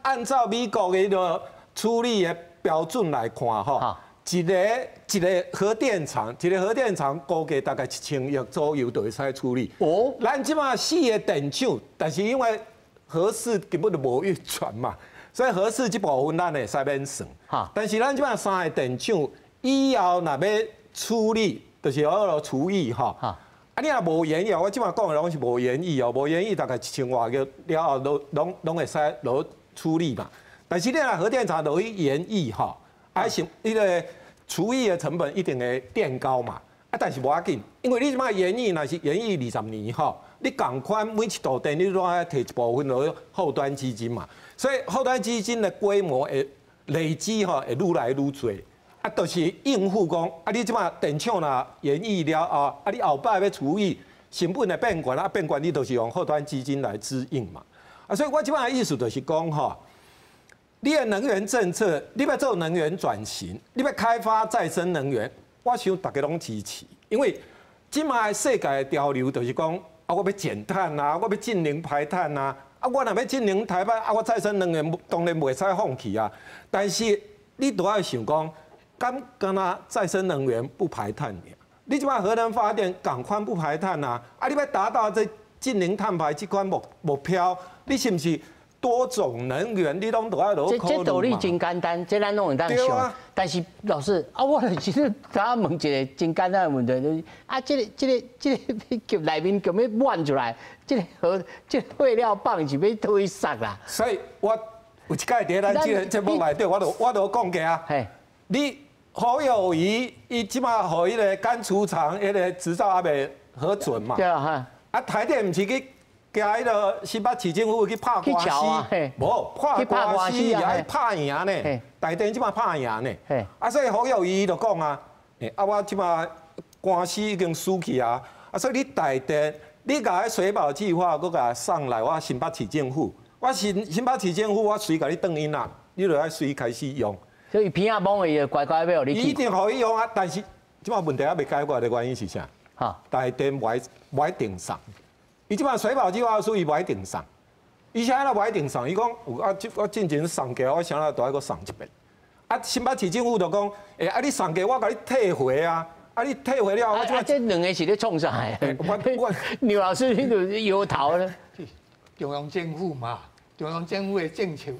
按照美国的彼个处理的标准来看吼，一个核电厂，一个核电厂估计大概1000亿左右就会使处理。哦，咱这摆四个电厂，但是因为核四根本就无运转嘛，所以核四这部分咱会使免算。但是咱这摆三个电厂以后若欲处理，就是彼落除役吼。啊，你若无延役，我这摆讲的拢是无延役哦，无延役大概1000外亿了后，拢会使落处理嘛。但是你若核电厂落去延役吼，啊是彼个除役的成本一定会垫高嘛。啊，但是无要紧，因为你这摆延役若是延役20年吼，你仝款每一度电你拢爱提一部分落去后端基金嘛，所以后端基金的规模会累积吼，会愈来愈济。啊，就是应付讲，啊，你这摆电厂若延役了后，啊，你后摆欲除役，成本会变悬，啊，变悬你就是用后端基金来支应嘛。啊，所以我这摆的意思就是讲吼，你的能源政策，你欲做能源转型，你欲开发再生能源，我想大家拢支持，因为这摆世界的潮流就是讲，啊，我欲减碳啊，我欲净零排碳啊，啊，我若欲净零排碳，啊，我再生能源当然袂使放弃啊。但是你都爱想讲，敢干焦再生能源不排碳尔？你这摆核能发电仝款不排碳啊？啊，你欲达到这净零碳排这款目标，你是毋是多种能源你拢都爱落这这道理真简单，这咱拢会当想。但是老师啊，我就是刚问一个真简单的问题，就是啊，这个叫内面叫欲满出来，这个废料棒是欲佗位撒啦？所以我有一摆伫咱这个节目内底，我就讲过啊。你侯友宜伊这摆予彼个干除厂彼个执照犹未核准嘛？对啊，哈。啊，台电毋是去共彼个新北市政府去拍官司，无拍官司也爱拍赢呢。台电这摆拍赢呢。啊，所以侯友宜就讲啊，啊，我这摆官司已经输去啊，啊，所以你台电，你共彼水保计划阁共送来我新北市政府，我新北市政府我随共你转印啦，你就爱随开始用。所以鼻仔摸伊就乖乖欲予你去。一定予伊用啊，但是这摆问题犹未解决的原因是啥？台电无爱定送。伊这摆水保计划书伊无爱定送，伊啥物无爱定送？伊讲啊，我进前送过，我啥物都爱阁送一遍。啊，新北市政府就讲，啊，你送过我共你退回啊，啊，你退回了后，我这这两个是咧创啥？我牛老师你就摇头咧。中央政府嘛，中央政府的政策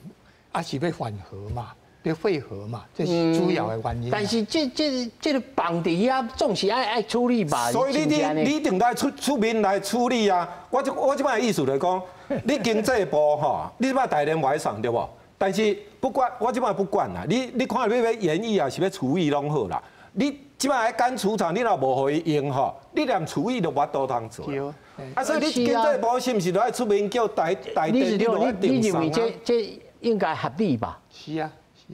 啊是欲缓和嘛。欲废核嘛，这是主要的原因。但是这个绑伫遐，总是爱爱处理吧。所以你一定爱出面来处理啊！我这摆意思就是讲，你经济部吼，你这摆台电无爱送对无？但是不管我这摆不管啦，你看你欲延役啊，是欲除役拢好啦。你这摆干除厂，你若无予伊用吼，你连除役都无法度通做。啊，所以你经济部是毋是都爱出面叫台电？你认为这应该合理吧？是啊。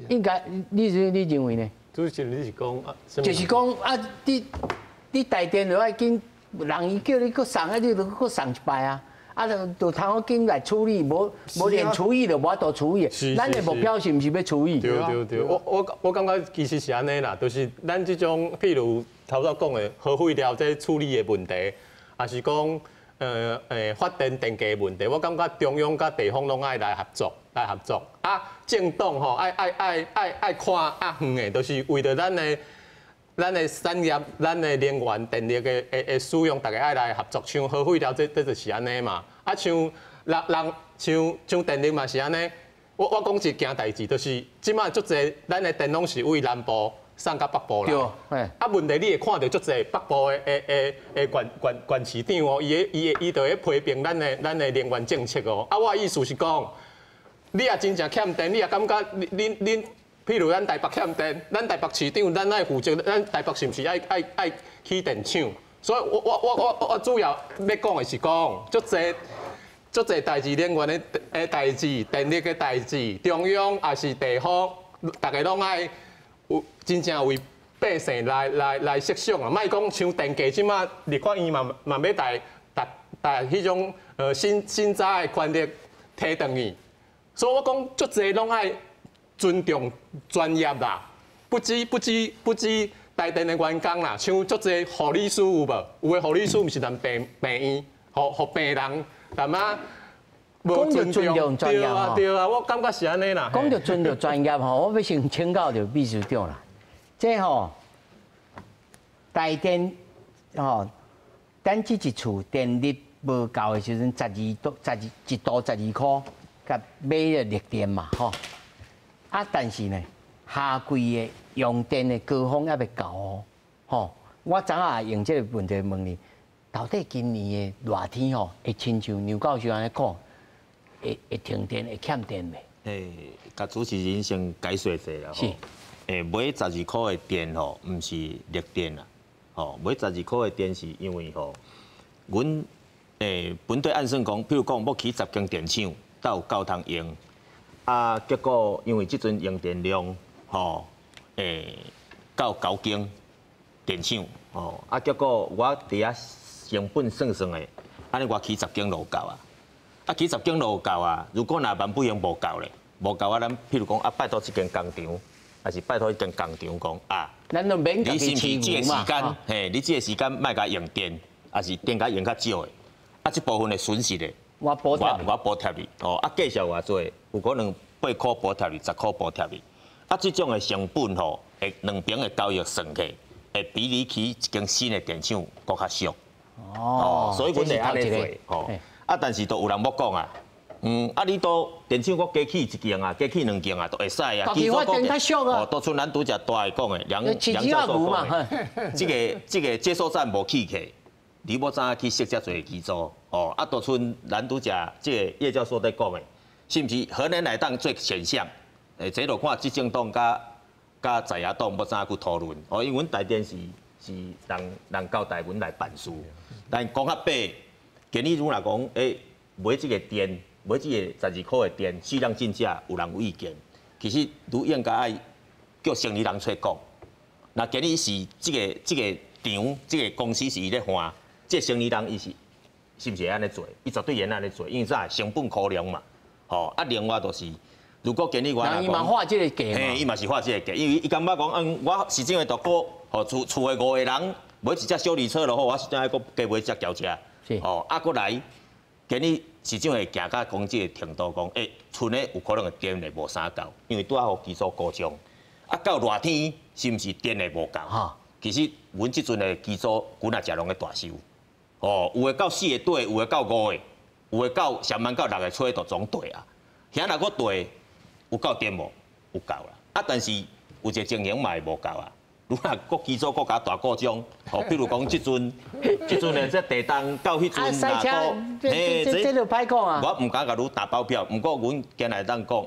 應該你認為呢？主持人你是講啊？就是講啊，你台電就愛緊，人伊叫你閣送啊，你就閣送一擺啊。啊，就通好緊來處理，無連處理就無法度處理。咱的目標是毋是欲處理？對對對，我感覺其實是按呢啦，就是咱這種譬如頭先講的核廢料這處理的問題，抑是講發電電價問題，我感覺中央佮地方攏愛來合作，來合作。啊，政黨吼愛看較遠的，就是為著咱的產業、咱的能源、電力的使用，大家愛來合作。像核廢料這就是按呢嘛。啊，像人像電力嘛是按呢。我講一件代誌，就是這馬足濟，咱的電攏是為南部送到北部來。對。啊，問題你會看著足濟北部的縣市長哦，伊就咧批評咱的能源政策哦。啊，我的意思是講，你若真正欠電，你若感覺恁。譬如咱台北欠電，咱台北市長，咱愛負責，咱台北是毋是愛起電廠？所以我主要欲講的是講，足濟代誌，能源的代誌，電力的代誌，中央抑是地方，逐家攏愛有真正為百姓來設想啊！莫講像電價這馬立法院嘛欲台彼種新早的權力提轉去，所以我講足濟攏愛尊重專業啦，不止台電的員工啦，像足濟護理師有無？有的護理師毋是踮病院，予病人，但嘛講著尊重專業。對啊對啊，我感覺是按呢啦。講著尊重專業吼，我欲先請教著秘書長啦。這吼台電吼，咱這一次電力無夠的時陣，12度12，1度12箍，共買的綠電嘛吼。啊，但是呢，夏季的用電的高峰猶未到哦，吼！我昨下用這個問題問你，到底今年的熱天吼，會親像梁教授按呢講，會停電會欠電袂？共主持人先解說者啦。是。買12箍的電吼，毋是綠電啦，吼，買十二箍的電是因為吼，阮本底按算講，比如講欲起10間電廠，才有夠通用。啊，結果因為這陣用電量吼，到9間電廠吼，啊，結果我佇遐成本算算的，按呢我起10間就有夠啊，啊起10間就有夠啊，如果若萬不用無夠咧，無夠啊，咱譬如講啊，拜託這間工廠，抑是拜託彼間工廠講啊，你是毋是這個時間，嘿，你這個時間莫共用電，抑是電共用較少的，啊，這部分的損失咧。我補貼，我補貼你，哦，啊，價數偌濟，有可能8箍補貼你，10箍補貼你，啊，這種的成本吼，會兩邊的交易算起，會比你起一間新的電廠閣較俗。哦，所以阮會按呢做，吼，啊，但是都有人欲講啊，啊，你都電廠閣加起一間啊，加起兩間啊，都會使啊。家己發電較俗啊。哦，都賰咱拄才大會講的，梁教授講的，這個接收站無起起。你欲怎去設遮濟機組？哦，啊，就賰咱拄才這個葉教授咧講的，是毋是核能來當做選項？這就看執政黨佮在野黨欲怎去討論。哦，因為阮台電是人交代阮來辦事，但講較白，今日如若講，買這個電，買這個12箍的電，適量進價有人有意見。其實愈應該愛叫生意人出來講。若今日是這個廠，這個公司是伊咧換。這生意人伊是毋是會按呢做？伊絕對會按呢做，因為啥？成本考量嘛。吼啊，另外就是，如果今日我伊嘛畫這個價，嘿，伊嘛是畫這個價，因為伊感覺講，我市長的大哥，吼厝的5個人買一隻修理車就好，我市長愛閣加買一隻轎車。吼啊，閣來，今日市長會行到講這個程度，講，賰的有可能電會無啥夠，因為拄仔好機組故障，啊，到熱天是毋是電會無夠？其實阮這陣的機組，阮也誠攏咧大修。哦，有的到4個底，有的到5個，有的到上萬到6個吹就總對啊。遐若閣對，有夠電無？有夠啦。啊，但是有一個情形嘛會無夠啊。如若閣機組閣共大故障，吼，比如講這陣的這地動到彼陣若閣，嘿，這就歹講啊。我毋敢共你打包票，毋過阮今來當講，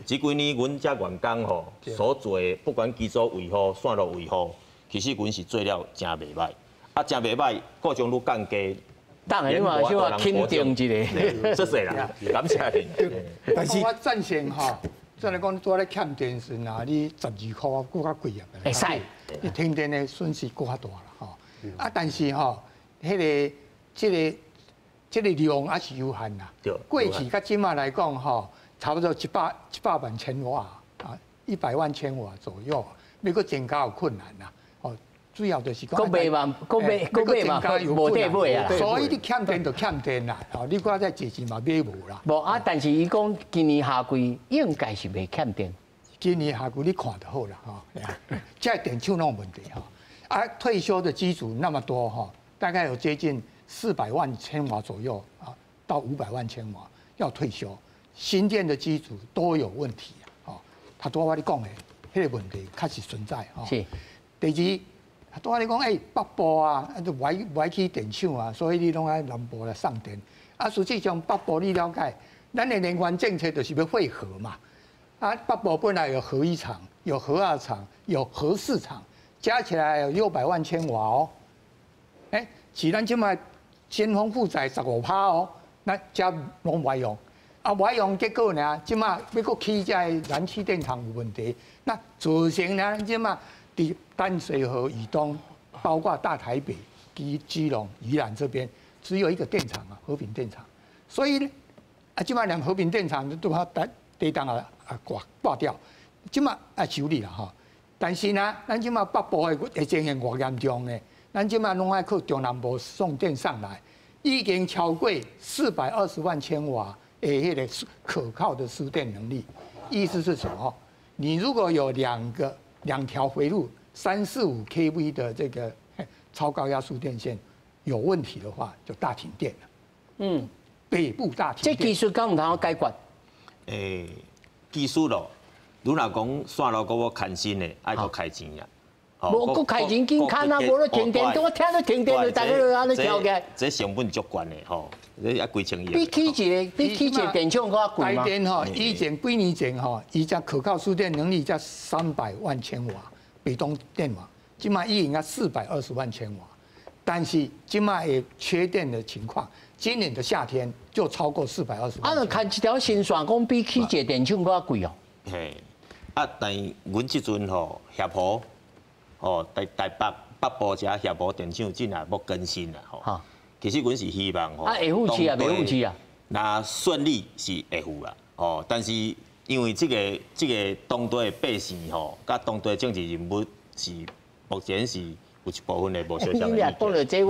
這幾年阮這員工吼所做的，不管機組維護、線路維護，其實阮是做了誠袂䆀。啊，誠袂䆀，故障率降低，當然你嘛小可肯定一下，謝謝啦，感謝你。但是我贊成吼，再來講，拄仔咧欠電時，若你12箍閣較貴啊。會使。你停電的損失閣較大啦，吼。啊，但是吼，彼個、這個、這個量還是有限啦。對。過去佮這馬來講，吼，差不多100萬千瓦啊，100萬千瓦左右，欲閣增加有困難啦。哦，主要就是講。閣賣嘛，閣買，閣買嘛，無得買啊。所以你欠電就欠電啦，哦，你閣再借錢嘛買無啦。無啊，但是伊講今年夏季應該是袂欠電。今年夏季你看就好啦，吼。這電廠攏有問題吼。啊，退休的機組那麼多哈，大概有接近400萬千瓦左右啊，到500萬千瓦要退休，新建的機組都有問題啊。他拄我咧講的，彼個問題確實存在吼。是。第二，拄仔你講，北部啊，就無愛起電廠啊，所以你攏愛南部來送電。啊，實際上北部你了解，咱的能源政策就是欲匯合嘛。啊，北部本來有核一廠、有核二廠、有核四廠，加起來有600萬千瓦哦。是咱這馬尖峰負載15%哦，那遮攏無愛用，啊無愛用，結果呢，這馬欲閣起這燃氣電廠有問題，那造成呢，這馬佇淡水河以東，包括大台北、基隆、宜蘭這邊，只有一個電廠啊，和平電廠。所以呢，啊，這馬連和平電廠都怕低檔啊掛掉，這馬愛修理啦吼。但是呢，咱這馬北部的情形偌嚴重呢？咱這馬攏愛靠中南部送電上來，已經超過420萬千瓦的彼個可靠的輸電能力。意思是什麼？你如果有兩條回路3、4、5 kV 的這個超高壓輸電線有問題的話，就大停電了。嗯，北部大停電。這技術敢有通解決？技術咯，如若講線路閣欲牽新的，愛閣開錢啊。無閣開錢緊牽啊，無咧停電，我聽到停電就大家就按呢跳起來。這成本足懸的吼，這也幾千億。比起一個電廠閣較貴嗎？台電吼，以前幾年前吼，伊才可靠輸電能力才300萬千瓦，北東電網，這馬已經420萬千瓦，但是這馬會缺電的情況，今年的夏天就超過420萬。啊，若牽一條新線，講比起一個電廠閣較貴哦。嘿，啊，但阮這陣吼協和。哦，台北部遮協和電廠真也欲更新啦吼。其實阮是希望吼。啊，會付市啊，袂付市啊。若順利是會付啦，哦，但是因為這個當地的百姓吼，佮當地政治人物是目前是有一部分的無相像的意見。你講到這，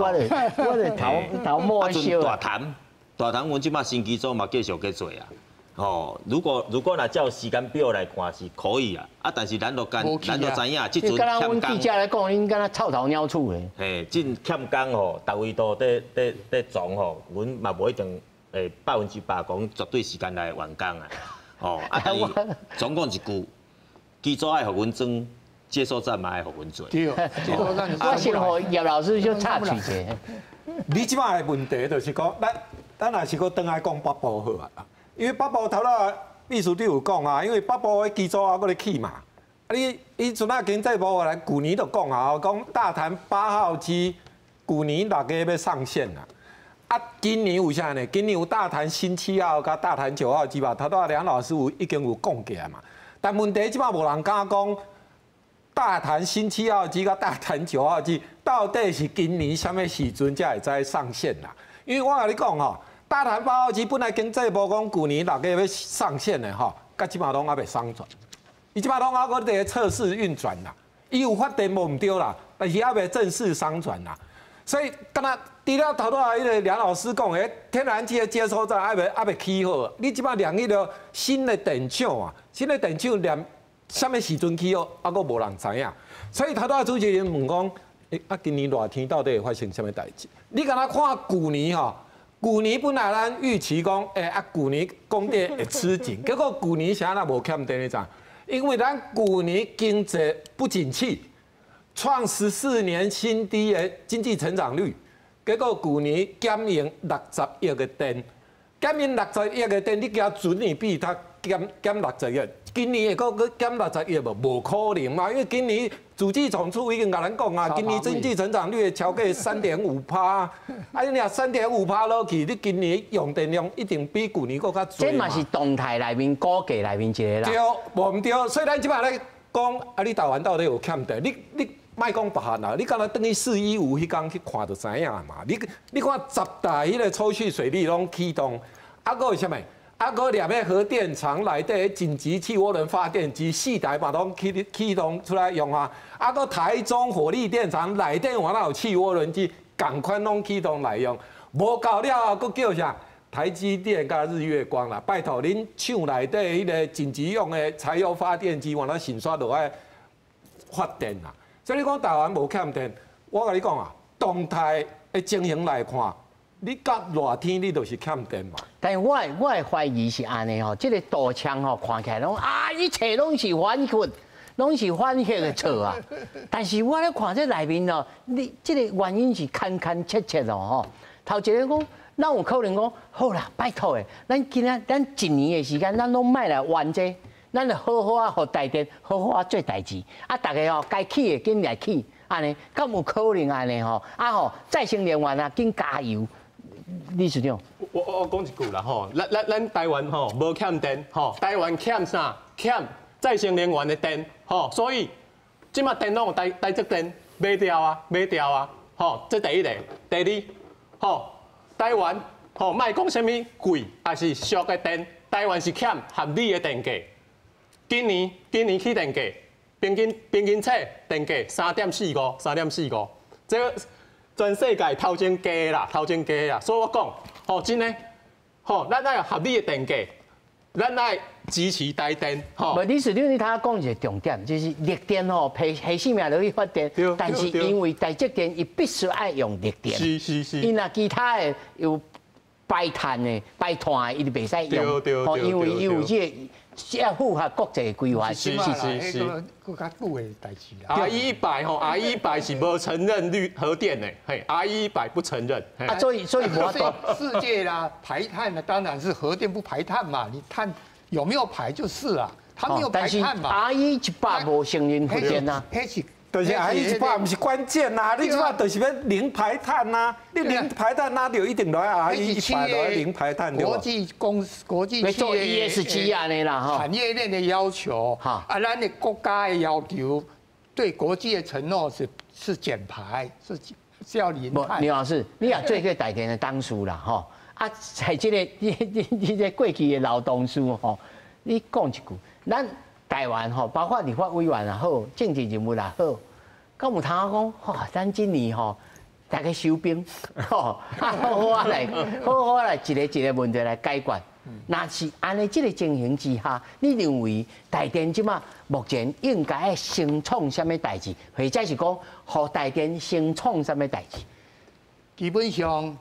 我就頭毛燒。大潭，阮這馬新機組嘛繼續咧做啊。哦，如果若照時間表來看是可以啊，啊，但是咱都知影，這陣欠工。阮記者來講，恁敢若臭頭鳥鼠咧。嘿，這欠工吼，逐位都咧撞吼，阮嘛無一定會100%講絕對時間來完工啊。哦，啊，但是總共一句，機組愛予阮裝，接收站嘛愛予阮做。對，接收站。我先予葉老師就插喙者。你這擺的問題就是講，咱若是閣轉來講北部好啊。因為北部頭仔秘書長有講啊，因為北部的機組還閣咧起嘛，啊你彼陣仔經濟部來舊年就講啊，講大潭8號機舊年6月欲上線啦，啊今年有啥呢？今年有大潭新7號佮大潭9號機吧，頭拄仔梁老師有已經有講過嘛，但問題這擺無人敢講大潭新7號機佮大潭9號機到底是今年啥物時陣才會知上線啦？因為我共你講吼。大潭8號機本來經濟部講舊年6月欲上線的吼，到這馬攏猶未上轉，伊這馬攏猶閣佇測試運轉啦，伊有發電無毋對啦，但是猶未正式上轉啦。所以，敢若除了頭拄仔彼個梁老師講的，天然氣的接收站猶未起好，你這馬連彼個新的電廠啊，新的電廠連啥物時陣起好，猶閣無人知影。所以頭拄仔主持人問講，啊，今年熱天到底會發生啥物代誌？你敢若看舊年吼？舊年本來咱預期講，啊，舊年供電會吃緊，結果舊年啥若無欠電你知？因為咱舊年經濟不景氣，創14年新低的經濟成長率，結果舊年減用60億的電，減用60億的電，你共存年比它减60亿，今年會閣減六十億無？無可能嘛，因為今年主計總處已經共咱講啊，今年經濟成長率會超過3.5%，啊，你若3.5%落去，你今年用電量一定比舊年閣較濟。這嘛是動態內面估計內面一個啦。對，無毋對，所以咱這擺咧講，啊，你台灣到底有欠電？你莫講別項啦，你敢若轉去415彼工去看就知影嘛。你看10台彼個抽蓄水力攏啟動，啊，閣有啥物？啊，閣兩個核電廠內底緊急氣渦輪發電機4台嘛攏啟動出來用啊。啊，閣台中火力電廠內底原來有氣渦輪機，仝款攏啟動來用。無夠了後，閣叫啥？台積電佮日月光啦，拜託恁廠內底彼個緊急用的柴油發電機，原來先煞就愛發電啦。所以你講台灣無欠電，我共你講啊，動態的情形來看，你佮熱天你就是欠電嘛。但是我的懷疑是按呢吼，這個圖像吼看起來攏啊，一切攏是反核，攏是反核的錯啊。但是我咧看這內面哦，你這個原因是牽牽切切哦吼。頭一个講，咱有可能講好啦，拜託的，咱今仔咱一年的時間，咱攏莫來玩這個，咱就好好啊，予台電好好啊做代誌，啊，逐家吼該起的緊來起，按呢，敢有可能按呢吼？啊吼，再生能源啊，緊加油，理事長。我講一句啦吼，咱台灣吼無欠電吼，台灣欠啥？欠再生能源的電吼，所以這馬電攏有台積電買掉啊，買掉啊，吼，這第一個，第二，吼，台灣吼莫講啥物貴，抑是俗的電，台灣是欠合理的電價。今年起電價，平均冊電價3.45，3.45，這個全世界頭前低啦，頭前低啦。所以我講，吼真的，吼咱愛有合理的電價，咱愛支持台電，吼。無，理事長你頭講一個重點，就是綠電吼，彼性命落去發電，但是因為台積電伊必須愛用綠電，伊若其他的有排碳的、排碳的，伊就袂使用，吼，因為伊有這個。要符合國際規範，是是是，閣較久的代誌啦。 RE100吼，RE100是無承認綠核電的，嘿，RE100不承認。啊，所以無法度。世界啦，排碳的當然是核電不排碳嘛，你碳有沒有排就是啦，它沒有排碳嘛。 RE100無承認核電啊。就是 RE100毋是關鍵呐，你這擺就是欲零排碳呐，你零排碳哪就一定來 RE100來零排碳對。國際公司、國際企業 ESG 按呢啦，產業鏈的要求，啊，咱的國家的要求，對國際的承諾是減排，是要零碳。劉老師，你也做過台電的董事啦，吼，啊，在這個你這過去的老同事吼，你講一句，咱台灣吼，包括立法委員也好，政治人物也好，敢有通講，吼，咱這年吼，大家收兵，吼，啊，好好啊來，好好來一個一個問題來解決。若是按呢這個情形之下，你認為台電這馬目前應該愛先創啥物代誌，或者是講，予台電先創啥物代誌？基本上，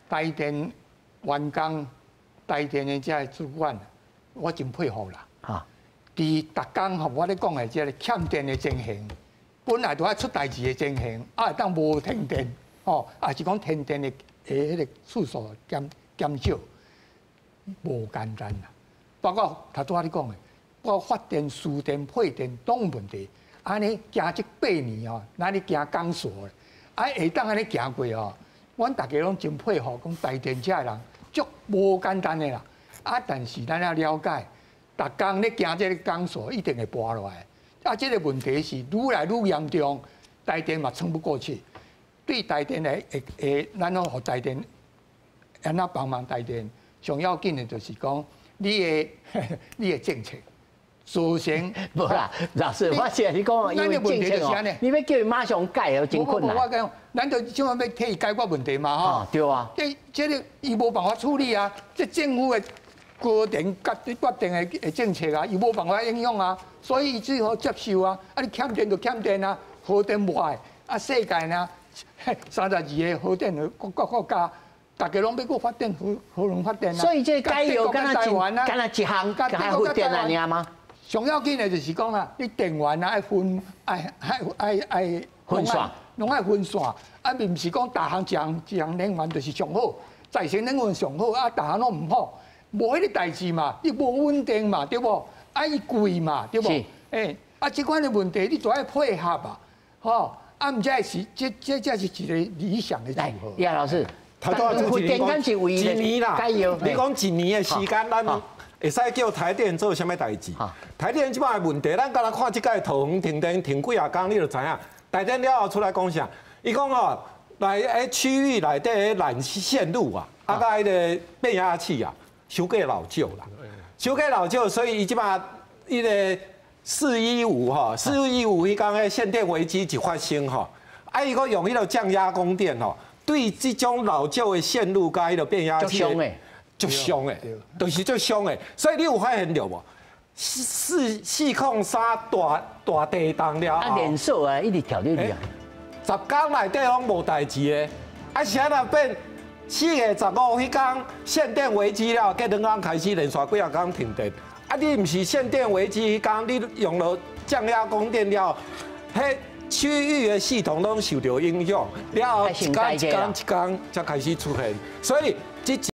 台電員工、台電的這個主管，我真佩服啦。佇逐工吼，我咧講的這个欠電的情形，本來都愛出代誌的情形，啊，會當無停電，吼，抑是講停電的彼个次數減少，無簡單啦。包括頭拄仔你講的，包括發電、輸電、配電攏有問題。按呢行這8年吼，咱咧行鋼索的，啊會當按呢行過吼，阮逐家攏真佩服，講台電這的人足無簡單的啦。啊，但是咱要了解。逐工咧行這个鋼索，一定會跋落來。啊，這个問題是愈來愈嚴重，台電嘛撐不過去。對台電來，會，咱攏予台電按怎幫忙台電？上要緊的就是講，你的政策造成。無啦，老師，我是你講，因為政策哦，你欲叫伊馬上改，又真困難。我講，咱就這擺欲替伊解決問題嘛，吼。對啊。這个伊無辦法處理啊，這政府的高層決定的政策啊，伊無辦法影響啊，所以伊只好接受啊。啊，你欠電就欠電啊，核電無愛，啊，世界呢，32個核電的國家，逐家攏欲閣發電，核能發電啊。所以這個解藥敢若一，敢若一項，敢核電按呢嗎？上要緊的就是講啊，你電源啊愛分，愛分線，攏愛分線，啊，毋是講逐項一項一項能源就是上好，再生能源上好，啊，逐項攏毋好。無彼个代誌嘛，你無穩定嘛，對無？啊，伊貴嘛，對無？欸，啊，這款的問題你都愛配合啊，吼，啊，毋才是這這才是一個理想的組合。葉老師，頭拄仔主持人講一年啦，你講一年的時間，咱會使叫台電做啥物代誌？台電這擺的問題，咱敢若看這擺桃園停電停幾仔工，你就知影。台電了後出來講啥？伊講吼，來喺區域內底的纜線路啊，啊，佮彼个變壓器啊，傷過老舊啦，傷過老舊，所以伊這擺彼个415吼，415彼工的限電危機一發生吼，啊，伊閣用彼个降壓供電吼，對這種老舊的線路佮彼个變壓器，足傷的，就是足傷的。所以你有發現著無？四四空三大大地動了後，啊，連鎖啊，一直跳入去啊。 10工內底攏無代誌的，啊是按怎變？4月15彼工限電危機了，隔兩工開始連續幾仔工停電。啊，你毋是限電危機彼工，你用了降壓供電了，彼區域的系統攏受著影響，了後一工一工一工才開始出現，所以這。